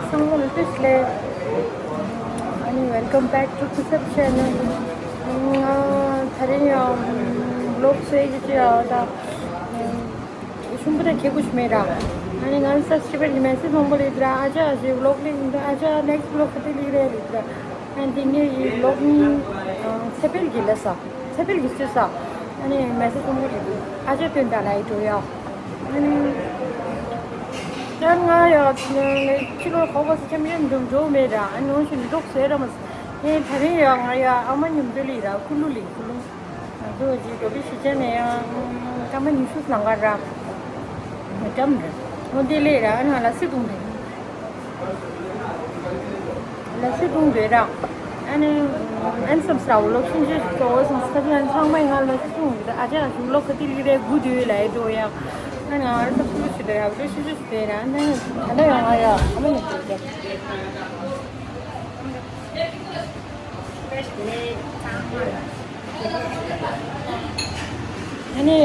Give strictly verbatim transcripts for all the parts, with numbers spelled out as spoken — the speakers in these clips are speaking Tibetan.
སང་ལོ་ལ་ཏིས་ལེ། ཨ་ནི། Welcome back to Kusap channel. ང་ད་རིང་ཡང་ཝི་ལོག་བཟོས་ཀྱི་ཅི་ཡང་ད་ཤུམ་པ་ད་ཁེ་གུ་ཤི་མེད་ར། ཨ་ནི་ང་ས་སི་ཊི་བར་གྱི་མེ་སེ་མང་པོ་ལེ་དྲ། ཨ་ཅག་ཨ་ཅག་ཝི་ལོག་ལེ་ཡིན་ད། ཨ་ཅག་ནེག་སི་ཊི་ཝི་ལོག་ག་དེ་ལེ་རེ་ལེ་དྲ། ཨ་ནི་ངའི་ཝི་ལོག་ནི་ཚེ་འཕེལ་གྱི་ལས་ས། ཚེ་འཕེལ་གྱི་སུས་ས། ཨ་ནི་མེ་སེ་མང་པོ་ལེ་དྲ། ཨ་ཅག་སྟོན་ད་ལ་ཡི་འགྲོ་ཡ། ཨ་ནི། ཡང་ང་ཡང་ཕྱི་ལོགས་ཁོ་པ་སི་ཁྱམ་ཡན་འགྲོ་འགྲོ་མེད་ར། ཨ་ནོ་ཞིག་འདུག་ཟེར་ར་མ་སི། ངས་ད་རིང་ཡང་ང་ཡང་ཨ་མ་མཉམ་དུ་ལི་ར། ཀུ་ལུ་ལི་ཀུ་ལུ། ང་ཚོ་ཅིག་འགྲོ་པའི་གཞིས་ཆགས་ནས་ཡང་སྐར་མ་ཉི་ཤུ་ལང་ག་ར། ངས་འགྲམ་རེད། འོ་དེ་ལས་ར། ཨ་ནི་ང་ལ་སི་དུང་རེད། ལ་སི་དུང་རེད་ར། ཨ་ནི། ཨན་སམ་སྲ་བོ་ལོག་ཤིན་ཅི་ཞིག་གཙོ་བོ་སོང་སྐད་ཅན་ཚང་མ་ང་ལ་སི་དུང་རེད། ཨ་ཅག་ཞུ་ལོག་ག་དེ་ལི་རེ་དགུ་དུས་ལ་ཡི་འགྲོ་ཡ། ཨ་ནི་ང་ལ་སི་དུང་ཞིག་རེད་ར། ལོག་ཤིན་ཅི་ཞིག་རེད་ར། ཨ་ནི་ད་ལ་ཡང་ང་ཡ་ཨ་མ་ནི་ཞིག་རེད། ཨ་ནི།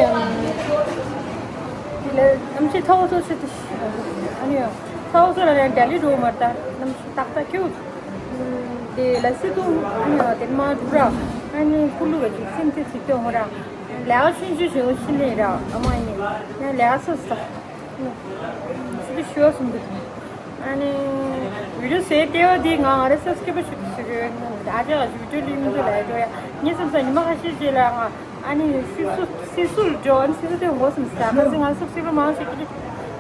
དེ་ལ་གནམ་གཤིས་ཚ་བོ་ཚོ་ཆེད་དུ། ཨ་ནི། ཚ་བོ་ཚོ་ལ་ཡང་ལྡི་ལི་འགྲོ་མ་ད་གནམ་གཤིས་ཏག་ཏག་ཁྱེའུ། དེ་ལ་སི་དུང་ཨ་ནི་དེ་མ་འགྲོ་ར། ཨ་ནི་ཀུ་ལུ་བ་ཅིག་སེམས་ཏེ་ཚིག་ཏེ་འོང་ར། ལས་ཀ་ཆུང་ཆུང་ཞིག་ཤི་ལེ་ར། ཨ་མ་ནི་ཡང་ལས་ཀ་སོ་སོ། སི་ཏུ་ཤི་བ་སུམ་དུ། ཨ་ནི་བི་ཌིའོ་ཟེར་ལྟེ་བ་འདི་ང་ང་རེ་སབ་སི་ཀེ་རབ་ཞུ་ཞུ་རེད། ཨ་ཅག་ཞུ་བི་ཌིའོ་ལིང་འདི་ལ་འགྲོ་ཡ། ངས་བསམ་ས་ཉི་མ་ཁ་ཤས་རྗེས་ལ་ང་ཨ་ནི་སི་སུ་སི་སུ་ལ་འགྲོ། ཨ་ནི་སི་སུ་སྟོན་དགོས་བསམ་ས། ཁ་སང་ང་སབ་སི་ཀེ་རབ་མང་ཞིག་གིས་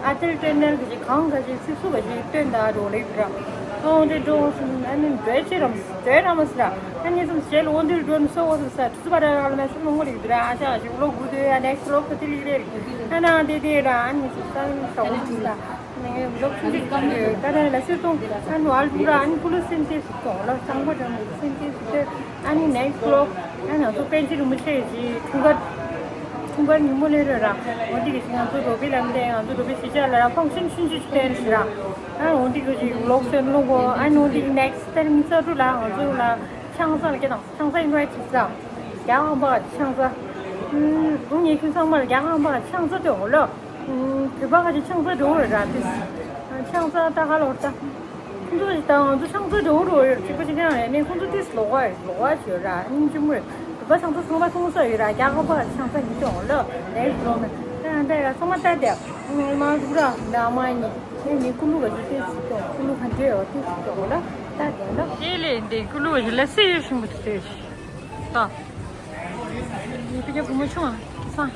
ཨ་ཏེལ་ཏྲེ་ནར་གི་ཅིག་གང་ག་ཅིག་སི་སུ་ག་ཅིག་སྟོན་ད་རོ་ལེགས་ར། ཨོ་འདི་འགྲོ་བསམ། ཨ་ནི་འགྲོ་ཅི་རམ་འགྲོ་རམ་སི་ར། ཨ་ངས་བསམ་རྗེས་ལ་འོ་འདིར་འགྲོ་ནི་སོ་བོ་བསམ་ས། དུས་ཚོད་པ་ར་ར་ལ་མེད་སོང་ངོ་ལེགས་ར། ཨ་ཅག་ཞུ་ལོག་དགོས་དུས་ཨ་ནེག་སི་ལོག་ག་དེ་ལེགས་རེད། ཨ་ན་དེ་དེ་ར། ཨ་ནི་སི་ས་ནི་ས་འོ་སི་ས། ནས་ལོག་ཆུང་ཆུང་ཆུང་ཆུང་ད་ལྟ་ལ་སི་ཏུང་ཨ་ནི་ཨལ་ཏུ་ར། ཨ་ནི་ཀུ་ལུ་སེམས་ཏེ་སི་ཏུང་ལ་གཙང་པོ་འདྲ་མོ་སེམས་ཏེ་སི་ཏུ། ཨ་ནི་ནེག་སི་ལོག་ཨ་ནི་ང་ཚོ་པན་ཆེ་རིན་པོ་ཆེ་གི་འཁྲུངས་སྐར་འཁྲུངས་སྐར་ཉིན་མོ་ལེ་རེད་ར། འོ་འདི་གི་ང་ཚོ་རོ་པི་ལམ་དེ་ང་ཚོ་རོ་པི་གཞིས་ཆགས་ལ་ར་ཕང་ཤིན་ཤིན་ཅི་ཅི་ཏན་ཤི་ར། ཨ་འོ་འདི་གི་ལོག་སེམས་ལོག་གོ། ཨ་ནི་འོ་འདི་གི་ནེག་སི་ཏར་མི་ས་ཏུ་ལ་ང་ཚོ་ལ་ཆང་ས་ལ་སྐད་དང་ཆང་ས་ཨིན་ཝའི་ཊི་ཞིག་ས། རྒྱ་གར་པ་ཆང་ས། ཨུམ། ངས་ཁྱོད་ཚང་མར་རྒྱ་གར་པ་ཆང་ས་སྟོན་འོ་ལོ། ཨུམ། བོད་པ་ག་ཅིག་ཆང་ས་འགྲོ་འོ་ར་ཏིས། ཆང་ས་ད་ག་ལོར་ད། ཁོང་ཚོ་ཞིག་ད་ང་ཚོ་ཆང་ས་འགྲོ་འོ་རོ་ཡོད་གཅིག་པ་ཅིག་ཀྱང་རེད། ནས་ཁོང་ཚོ་ཏིས་ལོག་པ་ལོག་པ་ཞིག་ཡོད་ར། སྙིང་རྗེ་མོ་རེད། བོད་པ་ཆང་ས་ཚང་མ་ཚོང་ས་ཡོད་ར། རྒྱ་གར་པ་ཆང་ས་ཉིད་སྟོན་འོ་ལོ། ལེགས་ལོ་མེད། ད་ཡང་ད་ཡང་ཚང་མ་ལྟ་དེ། ཨུམ། མ་འདུག་ར་ད་མ་ཡིན། ངས་ངའི་ཀུ་ལུ་བ་ཞིག་ཏིས་སྟོན། ཀུ་ལུ་ག་འདྲ་ཡོད་ཏིས་སྟོན་འོ་ལོ། ལྟ་དེ་ལོ། དེ་ལས་འདི་ཀུ་ལུ་བ་ཞིག་ལ་སེ་ཡོད་ཤིང་བུ་དེ། ད། ཡི་པི་ཀྱ་བུ་མོ་ཆུང་ཨ་སང་།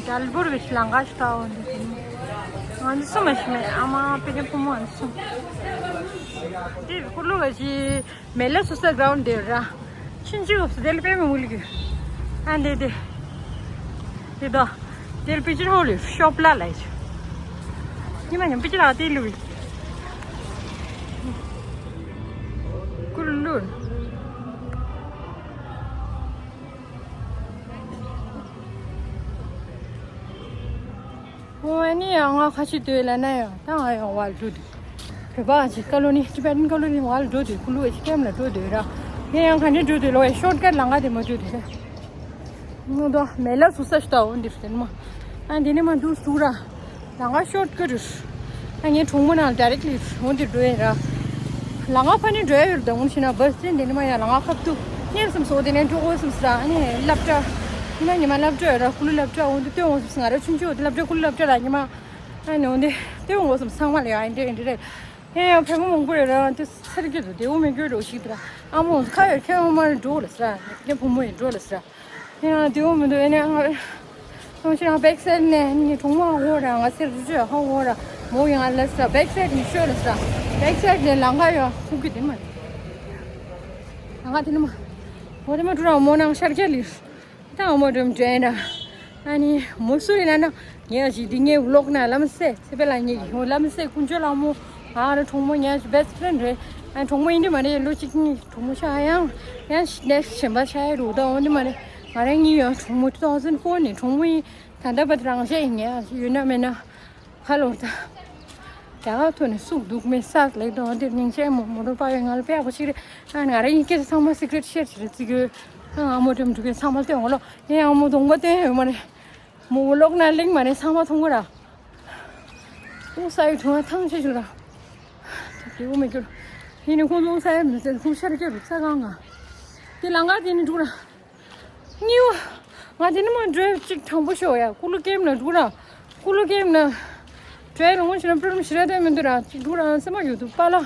དལ་བུར་གྱི་ལང་ཀ་ཞིག་ལྟ་བ་འདི་བུ་མོ། ང་འདི་སུ་མ་ཤི་མེད། ཨ་མ་པི་ཀྱ་བུ་མོ་ཨ་འདི་སུ། འདི་ཀུ་ལུ་ག་ཞིག་མེ་ལ་སུ་ས་གྲོན་འདི་ར། ཆིན་ཅི་འོབ་སི་དེ་ལ་པེ་མི་མུལ་གི། ཨ་འདི་འདི། འདི་དོ། དེར་པི་ཅི་ཧོ་ལི་ཤོབ་ལ་ལ་ཡི། ཉི་མ་ཉམ་པི་ཅི་ར་དེ་ལུ་ཡི། ཀུ་ལུ། ཨོ་ཨ་ནི་ཡང་ང་ཁ་ཤི་དོད་ལ་ན་ཡང་ད་ང་ཡང་བལ་འགྲོ་དུས། བོད་པ་ཅིག་ཀ་ལོ་ནི་ཊི་བེ་ཊན་ཀ་ལོ་ནི་བལ་འགྲོ་དུས་ཀུ་ལུ་ཅིག་ཀེམ་ལ་འགྲོ་དུས་ར། ངས་ཡང་ག་ནས་འགྲོ་དུས་ལོ་ཡ་ཤོར་ཀཊ་ལང་ཀ་དེ་མ་འགྲོ་དུས་ར། ངོ་དོ་མེ་ལ་སུ་ས་ཞིག་ཏོ་འོ་འདིར་དེ་ནི་མ། ཨ་འདི་ནི་མ་འདུག་སུ་ར། ལང་ཀ་ཤོར་ཀཊ་རུ། ཨ་ངའི་གྲོང་མོ་ནང་ཌའི་རེག་ལི་འོ་འདིར་འགྲོ་ཡིན་ར། ལང་ཀ་ཕ་ནི་འགྲོ་ཡ་ཡོད་ད་འོ་ཤི་ན་བ་སི་དེ་ནི་མ་ཡ་ལང་ཀ་ཁབ་ཏུ། ངས་བསམ་སོ་དེ་ནས་འགྲོ་དགོས་བསམ་སོ་ར། ཨ་ནི་སློབ་གྲྭ། ཉི་མ་ཉི་མ་སློབ་གྲྭ་ཡོད་ར། ཀུ་ལུ་སློབ་གྲྭ་འོ་འདི་སྟོན་འོ་བསམ་སོ། ང་ར་ཆུང་ཆུང་འོ་འདི་སློབ་གྲྭ་ཀུ་ལུ་སློབ་གྲྭ་ར་ཉི་མ། ཨ་ནི་འོ་འདི་སྟོན་འོ་བསམ་སོ་ཚང་མ་ལ་ཡ་ཨ་འདི་འདི་རེད། ཡང་ཡང་ཕྲུ་གུ་མང་པོ་ཡོད་ར། དེ་སེར་སྐྱ་དུ་དེ་འོ་མི་སྐྱོ་འགྲོ་ཞིག་དུ་ར། ཨ་མོ་ཁ་ཡོད་ཁྱེད་འོ་མ་འགྲོ་ལ་སི་ར། ངའི་བུ་མོ་ཡིན་འགྲོ་ལ་སི་ར། ཡང་དེ་འོ་མི་འདུག་ཨེ་ནས་ང་ཐོང་ཤི་རང་བེག་སའིཌ་ནས་ངའི་གྲོང་མོ་ཧོ་ར། ང་སེར་རུ་ཅོ་ཧོ་ཧོ་ར། མོ་ཡང་ལ་སི་ར། བེག་སའིཌ་ནས་ཤོད་ལ་སི་ར། བེག་སའིཌ་ནས་ལང་ཀ་ཡོད་ཁུག་གི་དེ་མ་རེད། ལང་ཀ་དེ་ནི་མ། འོ་དེ་མ་འགྲོ་ར། མོ་ནང་ཤར་རྒྱ་ལི། ད་ཨ་མ་འགྲོ་འདྲེན་ར། ཨ་ནི་མོ་སུ་རེད་ལ་ན། ངས་ཞིག་འདི་ངའི་ཝི་ལོག་ན་ལམ་སེ་ཚེ་པེ་ལ་ངེད་ཀྱི་ཧོ་ལམ་སེ་ཀུན་སྤྱོད་ལ་མོ། ང་ར་གྲོང་མོ་ངའི་བེ་སི་ཊི་ཕེ་རེན་ཌི་རེད། ཨ་གྲོང་མོ་ཡིན་འདི་མ་རེད། ལོ་གཅིག་གཉིས་གྲོང་མོ་ཤ་ཡང་། ཡང་ནེག་སི་གཞན་པ་ཤ་ཡ་རུ་ད་འོ་འདི་མ་རེད། ང་ར་གཉིས་ཡང་གྲོང་མོ་two thousand four ནས་གྲོང་མོ་ཡིན། ད་ལྟ་བར་དུ་རང་བཞིན་ཡིན། ངས་ཡོད་ན་མེད་ན། ཧ་ལོ་ད། རྒྱ་གར་ཐོག་ནས་སུག་འདུག་མེད་ས་ལེགས་དང་འདིར་སྙིང་རྗེ་མོ་མོ་རོ་པ་ཡོད་ང་ལ་དཔེ་ཡག་པོ་ཞིག་རེད། ཨ་ང་རང་ཡིན་སྐད་ཆ་ཚང་མ་སི་ཀི་རེ་ཊི་ཤེར་བྱེད་རེད་ཙི་གི། ཨ་ང་མོ་དྲན་འདུག་གི་ཚང་མ་སྟོན་འོ་ལོ། ངས་ཡང་མོ་གདོང་པ་སྟོན་ཡོད་མ་རེད། མོ་ཝི་ལོག་ན་གླིང་མ་རེད། ཚང་མ་མཐོང་གི་ར། ཁོང་ས་ཡི་དུང་ཐང་ཆད་བྱུང་ར། དེ་འུ་མི་སྐྱོར། ཡིན་ནི་ཁོང་ཚོ་ས་ཡི་མི་ཚེ་ཁོང་ཤར་སྐྱོར་ས་གང་ག་དེ་ལང་ག་དེ་ནི་འགྲོ་ར། གཉིས་པ། ང་དེ་ནི་མ་འགྲོ་གཅིག་དྲང་པོ་ཤོག་ཡ། ཀུ་ལུ་ཀེམ་ན་འགྲོ་ར། ཀུ་ལུ་ཀེམ་ན། འགྲོ་ཡ་ལ་ངོ་ཤེས་ན་པྲོ་རམ་ཞི་ར་དེ་མི་འདུག་ར། གཅིག་འགྲོ་ར་སེམས་མ་ཡོད་དུ་པ་ལ།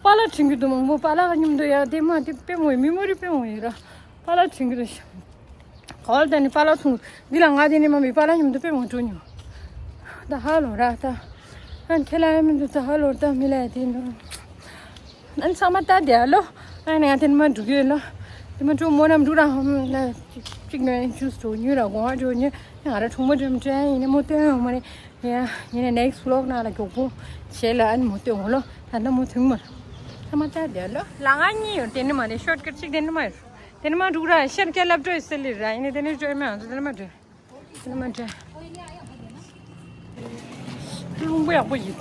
པ་ལ་དྲན་གི་འདུག་མང་པོ་པ་ལ་ག་མཉམ་དུ་ཡ་དེ་མ་དེ་དཔེ་མོ་ཡི་མི་མོ་རི་དཔེ་མོ་ཡི་ར། པ་ལ་དྲན་གི་འདུག་ག་བ་ལ་དེ་ནི་པ་ལ་ཐུང་། འདི་ལ་ང་དེ་ནི་མ་མི་པ་ལ་མཉམ་དུ་དཔེ་མོ་འགྲོ་མྱོང་། ད་ཧ་ལོ་ར་ད། ཨན་ཁེ་ལ་ཡ་མི་འདུག་ད་ཧ་ལོ་ད་མི་ལ་ཡ་དེ་འདུག་ཨན་ཚང་མ་ལྟ་དེ་ཨ་ལོ། ཨན་ང་དེ་ནི་མ་འགྲོ་གི་ཡོད་ལོ། དེ་མ་འགྲོ་མོ་རམ་འགྲོ་ར་ཧམ་ན་གཅིག་གཅིག་ནས་ཇུས་འགྲོ་ཉོས་ར་གོང་འགྲོ་ཉོས། ང་ར་གྲོང་མོ་འགྲོ་མི་འགྲོ་ཡིན་ནི་མོ་སྟོན་ཡོང་མ་རེད། ཡ་ཡིན་ནི་next vlog ནང་ལ་མགྱོགས་པོ་བྱེད་ལ་ཨན་མོ་སྟོན་འོང་ལོ། ད་ལྟ་མོ་ཐུང་མ་ར། ཚང་མ་ལྟ་དེ་ཨ་ལོ། ལ་ང་གཉིས་ཡོད་དེ་ནི་མ་རེད། ཤོར་ཀཊ་གཅིག་དེ་ནི་མ་ཡོད། དེ་ནི་མ་འགྲོ་ར་ཤར་སྐྱ་ལབ་འགྲོ་ཡི་སེ་ལི་ར་ཡིན་ནི་དེ་ནི་འགྲོ་ཡི་མ་ཡོང་དེ་ནི་མ་འགྲོ། ལ་མ་འདྲ། རླུང་བུ་ཡག་པོ་ཡིན།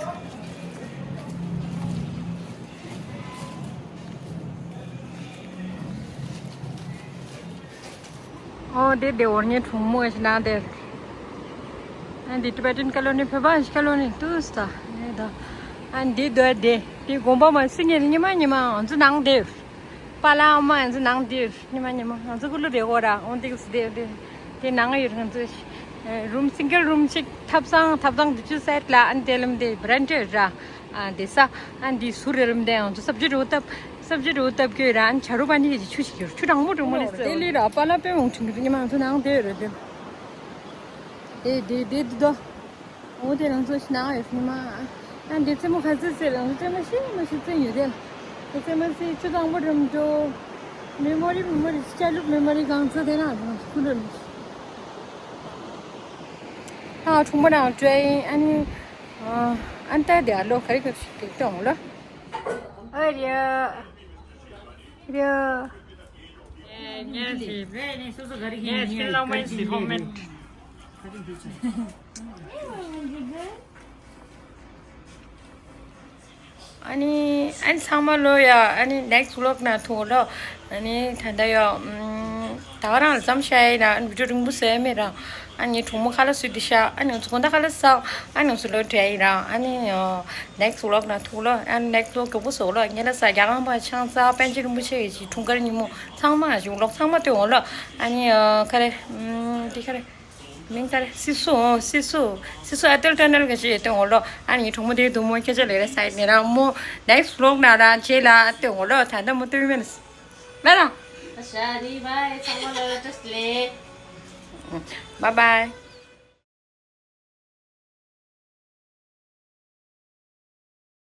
ཨོ་དེ་དེ་འོར་ཉེ་གྲོང་མོ་ཞིག་ནང་དེར། ཨ་འདི་Tibetan colony བོད་པ་ཞིག་colony ཏུས་ད། ཨ་འདི་དོ་དེ་དེ་དགོན་པ་མ་སི་ཉེ་ཉི་མ་ཉི་མ་ང་ཚོ་ནང་དེར། པཱ་ལགས་ཨ་མ་ང་ཚོ་ནང་དེར། ཉི་མ་ཉི་མ་ང་ཚོ་ཀུ་ལུ་རེ་གོ་ར་འོང་དེ་གི་སི་དེ་དེ་དེ་ནང་ཡོད་ང་ཚོ་རུམ་single room གཅིག་ཐབ་ཚང་ཐབ་ཚང་དུ་ཆུ་སེད་ལ་ཨན་དེ་ལམ་དེ་branded ར། ཨ་དེ་ས་ཨན་དེ་སུ་རེ་ལམ་དེ་ང་ཚོ་སབ་ཇེ་རུ་ཏབ་སབ་ཇེ་རུ་ཏབ་གི་ར་ཨན་ཆ་རུ་པ་ནི་གི་ཆུ་ཞིག་ཡོད་ཆུ་དྲང་མོ་དྲང་མོ་རེད་དེ་ལི་ར་པཱ་ལགས་དཔེ་འོང་ཁྲིན་གི་ཉི་མ་ང་ཚོ་ནང་དེ་རེད་དེ་དེ་དེ་དེ་དོ། འོ་དེ་རང་ཚོ་ཞིག་ནང་ཡོད་ཉི་མ། ཨ་འདི་རྩེད་མོ་ག་ཚོད་རྩེད་རང་ཚོ་རྩེད་མོ་ཤི་མ་ཤི་རྩེད་ཉོ་དེ། དེ་རྩེད་མོ་རྩེད་ཆུ་དང་པོ་འགྲམ་འགྲོ། མེ་མོ་རི་མེ་མོ་རི་སྐྱ་ལུག་མེ་མོ་རི་གང་ཚོད་དེ་ན་རང་ཚོ་ཁུ་ལོ་ནི། ཨ་གྲོང་པ་ནང་བྲོས་ཨ་ནི། ཨ་ཨན་ཏ་དེ་ཨ་ལོ་ག་རེ་ག་ཞིག་དེ་གཏོང་ལོ། ཨ་རེ། རེད། ངས་ཞིག་ངས་ཞིག་ལོང་མེད་ཞིག་ཧོམ་མེད། ཨ་ནི་ཨ་ནི་ཚང་མ་ལོ་ཡ་ཨ་ནི་next vlog ནང་ཐུག་ལོ། ཨ་ནི་ད་ལྟ་ཡོ་ད་ག་རང་ལ་ཙམ་བཤད་ཡིན་ན་ཨ་ནི་video རིང་པོ་བཟོས་མེད་ར། ཨ་ནི་གྲོགས་མོ་ཁ་ལག་བཟོས་ཏེ་ཤ་ཨ་ནི་ང་ཚོ་དགོང་དག་ཁ་ལག་ཟ། ཨ་ནི་ང་ཚོ་ལོ་འབྲེལ་ཡིན་ར། ཨ་ནི་next vlog ནང་ཐུག་ལོ། ཨ་ནི་next vlog མགྱོགས་པོ་བཟོ་ལོ། ངས་ལ་ས་རྒྱ་གང་པ་ཆང་ས་པཎ་ཆེན་རིན་པོ་ཆེ་གི་ཅིག་འཁྲུངས་སྐར་ཉིན་མོ་ཚང་མ་ཞིག་vlog ཚང་མ་སྟོན་འོང་ལོ། ཨ་ནི་ཁ་རེ་དེ་ཁ་རེ་མིང་ཁ་རེ་སི་སུ་སི་སུ་སི་སུ་ཨ་ཏལ་ཏ་ནལ་གི་ཅིག་སྟོན་འོང་ལོ། ཨ་ནི་གྲོགས་མོ་དེ་དུ་མོ་ཁྱེད་ཅག་ལས་རེ་ས་ཡིན་ནི་ར་མོ་next vlog ནང་ར་རྗེས་ལ་སྟོན་འོང་ལོ། ད་ལྟ་མོ་སྟོན་མེད་ན་ལ་ར། ཨ་ཤ་རི་བའི་ཚང་མ་ལ་བཀྲ་ཤིས་བདེ་ལེགས། Bye bye.